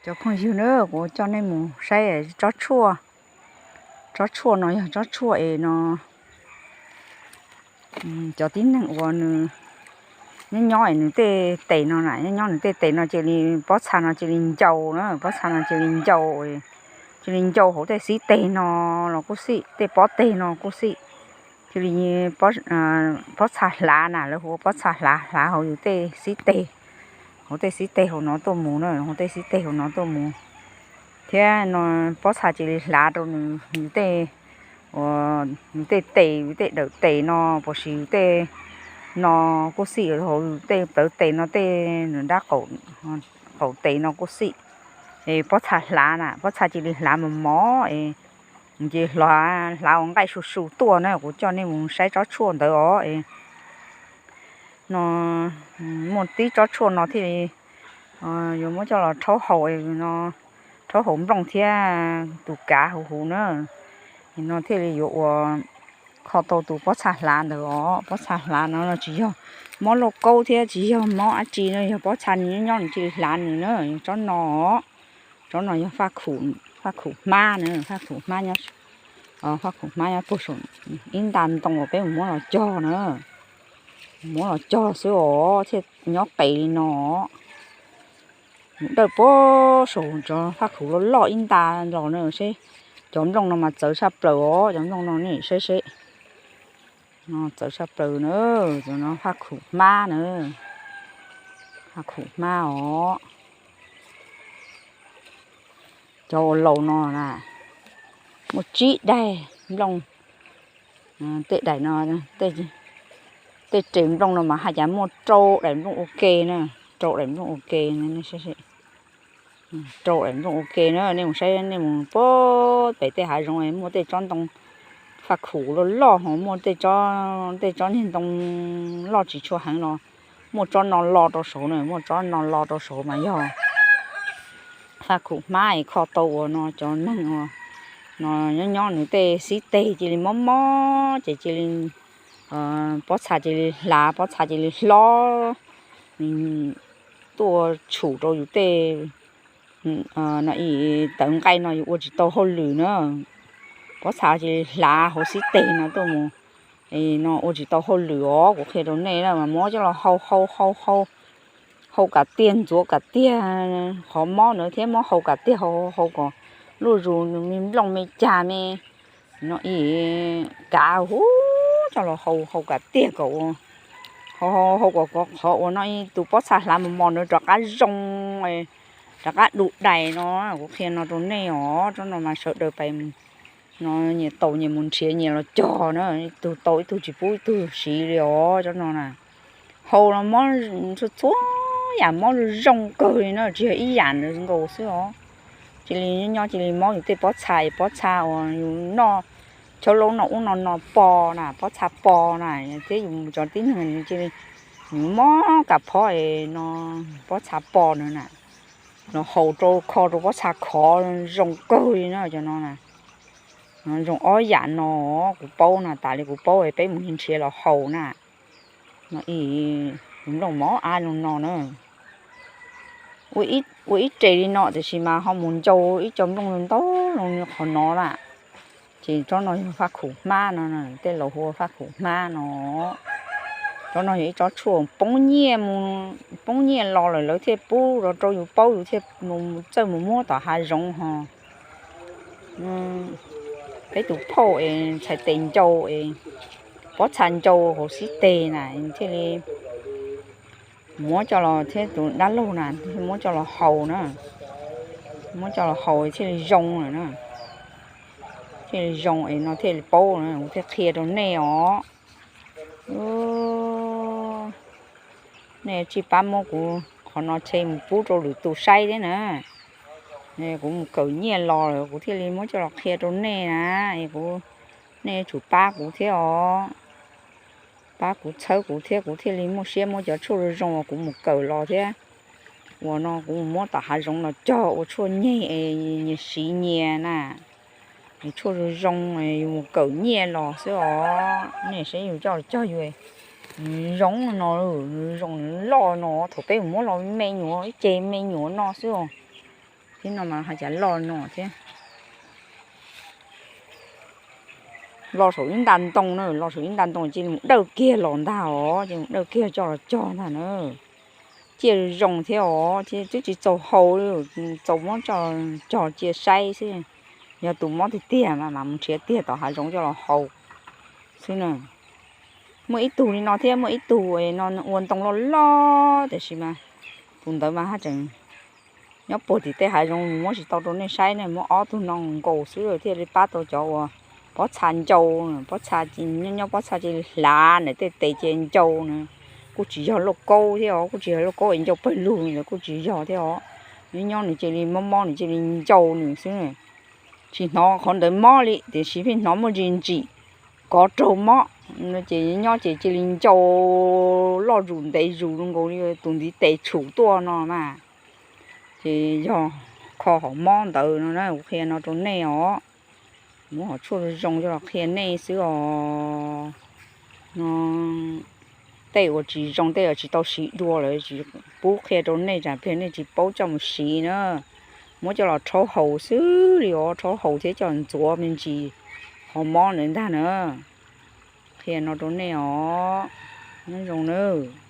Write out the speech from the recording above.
Cov phooj ywg na, kuv coj nej mus saib tsob tshuaj. Tsob tshuaj no yog tsob tshuaj es no cov tib neeg uas nws nyob nyob es nws tej tes no na, nyob nyob nws tej tes no cia li pob txha no cia li ncau na, pob txha no cia li ncau, cia li ncau hauv tej xib teg no los kuj xij, tej pob teg no kuj xij. Cia li pob txha hlav na, lawv hu ua pob txha hlav, hlav hauv yus tej xib teg, hauv tej xib teg hauv no tuaj mus na, hauv tej xib teg hauv no tuaj mus. Thiab no pob txha cia li hlav rau nws tej, nws tej tes, yus tej dawm tes no, puas tsis yus tej no kuj xij, hauv yus tej plawv tes no tej nws nrab qaum tes no kuj xij. Es pob txha hlav na, pob txha cia li hlav mos mos es cia li hlav ua nqaij su su tuaj na, kuv coj nej mus saib tsob tshuaj ntawd os. No muaj tib tsob tshuaj no thiaj li yuav muab coj los rhaub haus, rhaub haus nplooj thiab tus kav huv huv na, no thiaj li yuav ua kho tau tus pob txha hlav ntawd os. Pob txha hlav no tsis yog mob lauj kaub thiab tsis yog mob dab tsi no, yog pob txha nws nyob nyob nws cia li hlav nws na, tsob no os. Tsob no yog faj khuv hmab na, faj khuv hmab nyob, faj khuv hmab nyob puag saum ib nta ntoo uas peb mus muab los cog na, muab los cog xwb os thiaj nyob qes li no. Mus dawj puag saum cov faj khuv loj loj ib nta los na seb. Cov nplooj no mas txawv tshaj plaws os, cov nplooj no nej saib seb. No txawv tshaj plaws na, cov no faj khuv hmab na, faj khuv hmab os. Cov ua laus no na, muaj tsib daim nplooj, tej daim no, tej res nplooj no mas haj yam muaj rau daim nplooj ua ke na, rau daim nplooj ua ke. Rau daim nplooj ua ke na, nej mus saib, nej mus puag pem tej hav zoov muaj tej tsob ntoo faj khuv loj loj ho muaj tej tsob niag ntoo loj tsis tshua heev los muaj tsob no lo rau saud na, muaj tsob no lo rau saud mas yog faj khuv hmab es kho tau uas no cov neeg uas no nyob nyob nws tej xib teg cia li mob mob ces cia li pob txha cia li hlav, pob txha cia li hlob, nws tuaj tshum rau yus tej no, tawv nqaij no yus ua tsis tau hauj lwm na. Pob txha cia li hlav hauv xib teg no tuaj mus, no ua tsis tau hauj lwm os. Kuv qhia rau nej na, mas muab coj los hau hau hau hau, hau kom tiag, ntxuav kom tiag qhov mob ntawd thiab muab hau kom tiag, hau hau kom luj zus me nplooj me cas me no ib kav huv coj los hau hau kom tiag kom ua, hau hau kom qhov uas no tus pob txha hlav mos mos ntawd rov qab zoo, rov qab du dais no. Kuv qhia no rau nej os, tsob no mas sawv daws pais no nyias tau nyias mus nrhiav nyias los cog na, ib tug tau ib tug tsis pub ib tug siv li os tsob no na. Hau los mob txhua txhua yam, mob zoo kawg li na, tsis yog ib yam ntawd nkaus xwb os. Cia li nyob cia li mob yus tej pob txha, pob txha uas yus noj, chaw laub noj ub no no po na, pob txha po na, thiab yus cov tib neeg cia li yus mob kam phob es no pob txha po na na, los haus rau kho rau pob txha khov zoo kawg li na cov no na. Zoo ob yam no kuv paub na, tas li kuv paub peb mus nrhiav los haus na. No tus nplooj mob ab zoo no na, ua ib res li no tiam sis mas ho mus ncau ib co nplooj ntau zoo li qhov no na. Ces tsob no yog faj khuv hmab no, tej laus hu ua faj khuv hmab no. Tsob no yog ib tsob tshuaj poob nyiaj, poob nyiaj los lawm lawv thiaj pub rau yus paub, yus thiaj txawj mus muab tom hav zoov ho. Peb tus phauj es txhais tes ncau es pob txha ncau hauv xib teg na thiaj li muab coj los, thiab tus dab laug na thiaj muab coj los haus na, muab coj los haus thiaj li zoo lawm na. Thiaj li zoo es no thiaj li paub na, kuv thiaj qhia rau nej os. Nej tsij pab muab kuv qhov no tshem mus pub rau lwm tus saib thiab na. Kuv mus kawm nyiaj los lawm kuv thiaj li muab coj los qhia rau nej na. Kuv, nej yuav tsum pab kuv thiab os, pab kuv txhawb kuv thiab kuv thiaj li muaj siab muab cov tshuaj zoo zoo uas kuv mus kawm los thiab uas no kuv mus muab tom hav zoov los cog ua tshuaj nyeg es nyias siv nyias na. Tshuaj zoo zoo yus mus kawm nyiaj los xwb os. Nej saib yus coj los cog yus zoo no, zoo loj no, thaum peb mus muab los me nyuam ib ce me nyuam no xwb os. Tib no mas hais cas loj no thiab. Los saum ib nta ntoo na, los saum ib nta ntoo ces mus dawj kiag los ntag os, ces mus dawj kiag coj los cog ntag na. Ciaj zoo thiab os, thiab twb tsis txaus haus li, txaus muab coj cog cia saib xwb. Yog tus mob tiag tiag mas mam mus nrhiav tiag tom hav zoov coj los haus xwb na. Muaj ib tug li no thiab muaj ib tug no ua ntoo loj loj tiam sis mas tus ntawd mas haj tseem nyob puag tim tej hav zoov, muab tsis tau rau nej saib ne, muab ob tug no nkaus xwb thiaj li pab tau cov uas pob txha ncau. Pob txha, nyob nyob pob txha cia li hlav ntawm tej tes cia ncau na. Kuj tsis yog lauj kaub thiab os, kuj tsis yog lauj kaub es ncau pawg lug ntawd kuj tsis yog thiab os. Nyob nyob nws cia li mob mob nws cia li ncau nws xwb. Tsis hnov qhov ntawd mob li tiam sis pheej hnov muaj ntsis ntsim kov raug mob no ces nyob ces cia li ncau loj zus ntev zus zoo nkaus li tus ntiv tes tshum tuaj no mas. Ces yog kho hom mob ntawd no na, kuv qhia no rau nej os. Muab hom tshuaj zoo zoo coj los qhia nej xwb os. No tej uas tsis zoo, tej uas tsis tau siv dua lawm tsis pub qhia rau nej tsam pliag nej tsis paub coj mus siv na. Muab coj los rhaub haus xwb li os, rhaub haus thiab coj ntxuav me ntsis hom mob ntawd ntag na. Qhia no rau nej os, nyob zoo nawb.